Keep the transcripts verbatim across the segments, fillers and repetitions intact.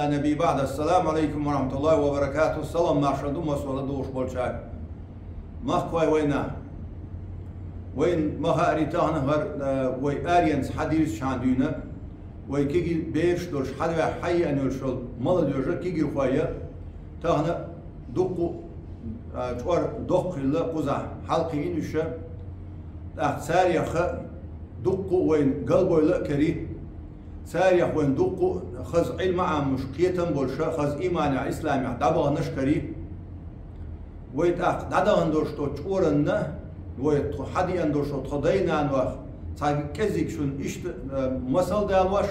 النبي بعد. السلام عليكم ورحمة الله وبركاته. Салам-маршалла ду массо а ладувгӀаш болчарна. Махкахой вайна. Вайна ма хаъара тахана хӀара, э, вай аренца хьадирзачхьана дуьйна, вай кегий бераш долаш хьадваьхьа хьаеана йолаш йола молодёжь, кегирхой, тахана дуккха, э, чӀор доккха хилла кхузахь, хьалкхийна уьш. ТӀаккха царех дуккха вайна галбовла а карий. Царех вайна дуккха хаза Ӏилма Ӏамош, кхетам болаш, хаза иманехь, исламехь дӀабаханаш карий. Вай тӀаккха дӀадахана долаш долча чӀоранна, вай тхо хьадеана долаш долча тхо дай-нанох цхьа кӀеззиг шуна иштта, э, масал далош,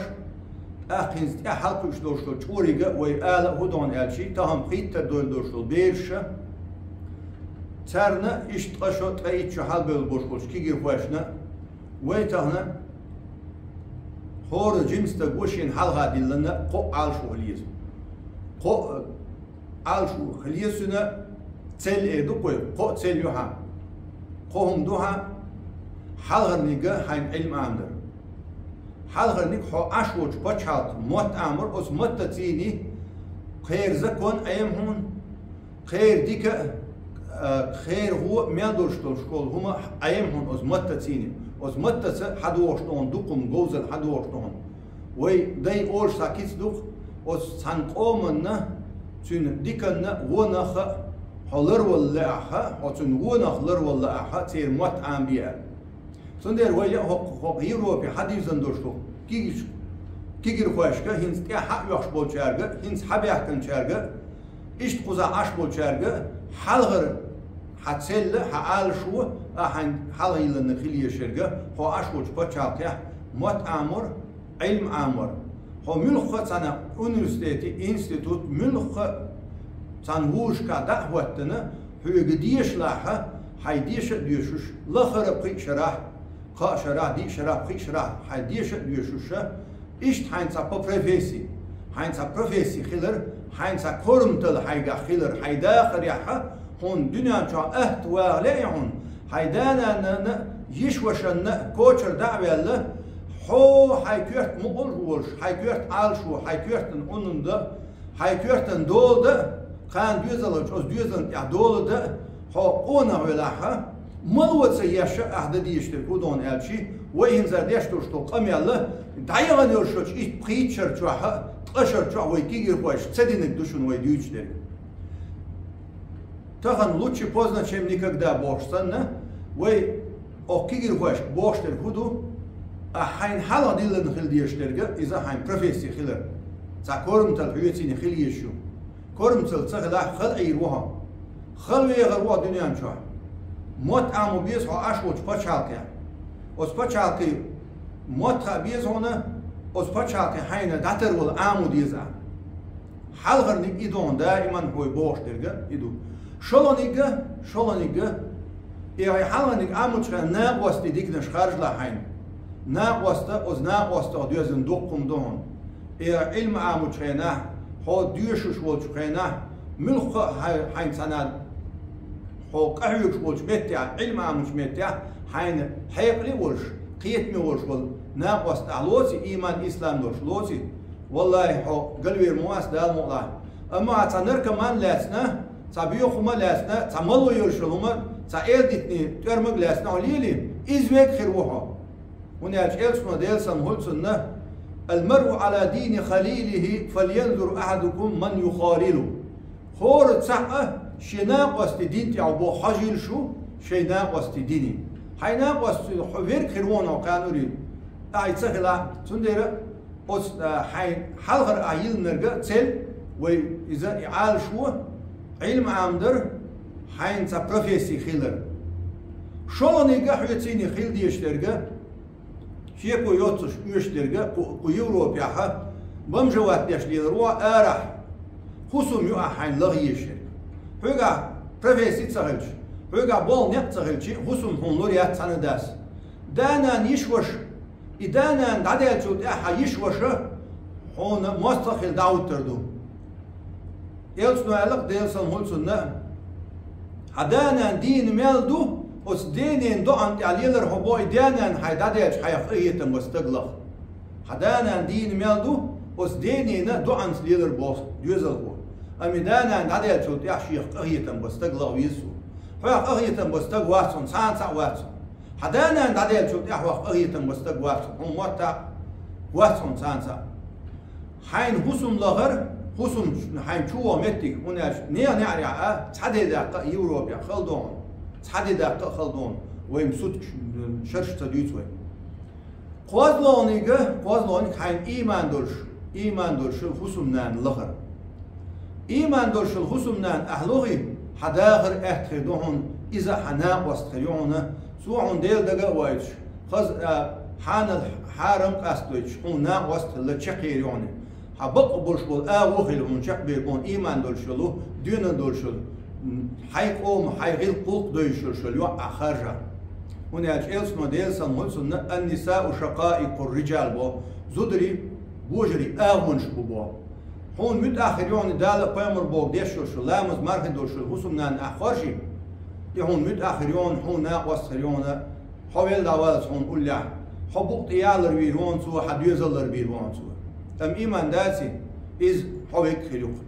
тӀаккха хӀинца тӀехьа хьалкхуьуш долаш долча чӀорига вай ала а хӀун ду аьлча, тахана хьийтта дойла долаш дола бераш, царна иштта ткъа шо, ткъе итт шо хьалбевлла болаш болча кегирхошна, вай тахана хӀора жима стаг ва шена хьалха диллина кхоъ Ӏалашо хила еза. Кхоъ Ӏалашо хила еза цуьнан, цель эр ду-кх вай, кхоъ цель ю хьан. Кхо хӀума ду хьан: хьалхарниг хьайна Ӏилма Ӏамадар. Хьалхарниг хьо Ӏаш волча пачхьалкхе мотт Ӏамор, оцу маттаца цӀийна кхеран закон Ӏема хьуна, кхеран дика а, э, кхеран гӀо а мел долаш долаш хӀума Ӏема хьуна оцу маттаца цӀийна. Оцу маттаца хьадогӀуш ду хьуна дуккха хӀума, говзалла хьадогӀуш ду хьуна. Вай дай олуш цхьа кица ду-кх, оцу цхьана къоманна, цуьнан диканна, гӀонах а хьо ларвала лаахь, хьо цуьнан гӀонах ларвала лаахь, церан мотт Ӏамабе аьлла. Цундела вай а хӀокху, хӀокху Европе хьадирзина долаш ду кегийчу кегирхошка, хӀинца тӀехьа хьаоьхуш болчаьрга, хӀинца хьабаьхкинчаьрга, иштта кхузахь Ӏаш болчаьрга, хьалхара хьан цель а, хьан Ӏалашо а, хьайна хьалха йиллинарг хила езаш ерг, хьо Ӏаш волча пачхьалкхехь мотт Ӏамор, Ӏилма Ӏамор. Хьо муьлхха а цхьана университете, институте, муьлхха а цхьана вузашкахь дӀа а хӀоттана, хьоьга дешалахь, хьайн деша а доьшуш, лахара пхиъ шарахь, кхаа шарахь, диъ шарахь, пхиъ шарахь хьайн деша а доьшуш, иштта хьайна цхьа по профессии, хьайна цхьа профессии хилар, хьайна цхьа корматалла хьайгахь хилар, хьайн дахарехь, хьуна дуьнен чохь атта ваха лаьа хьуна, хьайн да-нанна а, йиша-вашанна а кочара дӀа а ваьлла, хьо хьайн коьрта мукъалла а волуш, хьайн коьрта Ӏалашо, хьайн коьртан Ӏуналла дан, хьайн коьртан дола дан, кхана доьзал хилча, оцу доьзална тӀехь дола дан, хьо къонах велахь, мало ца еш а ахь дан дезаш дерг хӀун ду аьлча, вай хӀинца деш долуш долу къамел дӀаяхана йолуш йолчу итт-пхийтта шар чохь а, ткъа шар чохь а вай кегирхошка ца динарг ду шуна вай дуьйцуш дерг. Тахана лучше поздно, чем никогда бохуш санна, вай оха кегирхошка бохуш дерг хӀун ду, ахь хьайна хьалха диллина хила дезаш дерг, иза хьайн профессии хилар. Цхьа корматалла хьоьца цӀийна хила езаш ю. Корматалла ца хилахь, хала Ӏийр ву хьо. Хала вехар ву хьо дуьнен чохь. Мотт Ӏамо беза хьо Ӏаш волчу пачхьалкхехь. Оцу пачхьалкхе мотт хаа беза хьуна, оцу пачхьалкхе хьайна дӀатарвала Ӏамо деза ахь. Хьалхарниг и ду хьуна, даиман хьой бохуш дерг и ду. ШолгӀаниг, шолгӀаниг, и хьайн хьалхарниг Ӏамочу хенахь накъостий диканаш харжалахь хьайна. Накъост, оцу накъостах доьзна дуккха хӀума ду хьуна. И Ӏилма Ӏамочу хенахь, хьо доьшуш волчу хенахь, муьлхха а хьай-, хьайна цхьана хьо къахьоьгуш волчу меттехь, Ӏилма Ӏамочу меттехь, хьайна хьекъале а волуш, кхетаме а волуш волу накъост ахь лоций, ийман, ислам долуш лоций, валлахӀи, хьо галвер ма вац, Дала мукъалахь. Амма ахь цхьа наркоман лаьцна, цхьа боьха хӀума лаьцна, цхьа мало йолуш йолу хӀума, цхьа эладитанийн тӀоьрмаг лаьцна хьо лелий, иза верг хир ву хьо. ХӀунда аьлча Элчано, Делан салам хуьлда цунна: «المرء على دين خليله فلينظر أحدكم من يخالل». ХӀора цхьаъ шен накъостий дин тӀехь бу хьожийла шу, шайн накъостий дине. Хьайн накъост хьо верг хир ву хьо кхаьнури, ахь и ца хилахь. Цундела оцу, а, хьайн хьалхара ахь йиллинарг а цель, вай иза и Ӏалашо, Ӏилма Ӏамадар, хьайна цхьа профессий хилар. ШолгӀаниг а хьоьца цӀийна хила дезаш дерг, шеко йоццуш оьшуш дерг, кху, кху Европехь бомжовать деш лелар ву арахь, хӀусам ю ахь хьайна лаха езаш ерг. Хьоьгахь профессий ца хилча, хьоьгахь болу некъ ца хилча, хӀусам хьуна лур яц цхьана а дас. Да-нана, йиша-ваша, и да-нана дӀадаьллачул тӀаьхьа хьан йиша-ваша хьуна мостагӀ а хилла дӀахӀуттур ду. Элчано аьлла-кх, Делан салам хуьлда цунна: «Хьан да-нана дийна мел ду, оцу денан доӀанна тӀехь лелар хьо боху, и да-нана хьайн дӀадаьлча хьайх къинхетам бан стаг лаха. Хьан да-нана дийна мел ду, Оцу денна доӀанца лелар боху доьзалхо. Амма и да-нана дӀадаьллачул тӀаьхьа шех къахетам бан стаг лаха веза цо. Хьох къахетам бан стаг вац хьуна, цхьана цхьаъ вац хьуна. Хьан да-нана дӀадаьллачул тӀаьхьа хьох къахетам бан стаг вац хьуна. Хьуна моттахь вац хьуна цхьана цхьаъ. Хьайна хӀусам лахар, хӀусам хьайна чу вогӀу меттиг, хӀунда аьлча нехан неӀарехь а цхьа де даккха а Европехь хала ду хьуна. Цхьа де даккха а хала ду хьуна. Вайн суткаш, шераш ца дуьйцу вай. КхозлагӀниг, кхозлагӀниг хьайна ийман долуш, ийман долуш йолу хӀусамнана лахар. Ийман долуш йолу хӀусамнана ахь лохий, хьан дахар аьтта хир ду хьуна, иза а хьан накъост хир ю хьуна, цо хьуна Делан дага а войтуш, хаза а, хьанал хьарам къастадойтуш, хьуна накъост хилла чекхъер ю хьуна. Хьан бакъ болуш болу агӀо хила хьуна чекхбер бу хьуна, ийман долуш йолу, доьналла долуш йолу, м, хьайн къоман, хьайн гӀиллакх-гӀуллакх доьзуш йолуш йолу йоӀ ахь харжа. ХӀунда аьлча Элчано, Делан салам хуьлда цунна, «Ан-нисау шакъаикъур-риджал», бо, зударий божарийн агӀонаш бу бо. Хьуна муьтӀахь хир ю хьуна Дала а пайхамар боху деш йолуш йолу, ламаз мархи долуш йолу хӀусамнана ахь хоржий, и хьуна муьтӀахь хир ю хьуна, хьуна накъост хир ю хьуна, хьо велла дӀаваллалц хьуна уллехь, хьо букъа тӀе ялар вийр ву хьуна цо, хьан доьзал лар бийр ву хьуна цо. Амма ийман даций, иза хьо вегга хир ю-кх.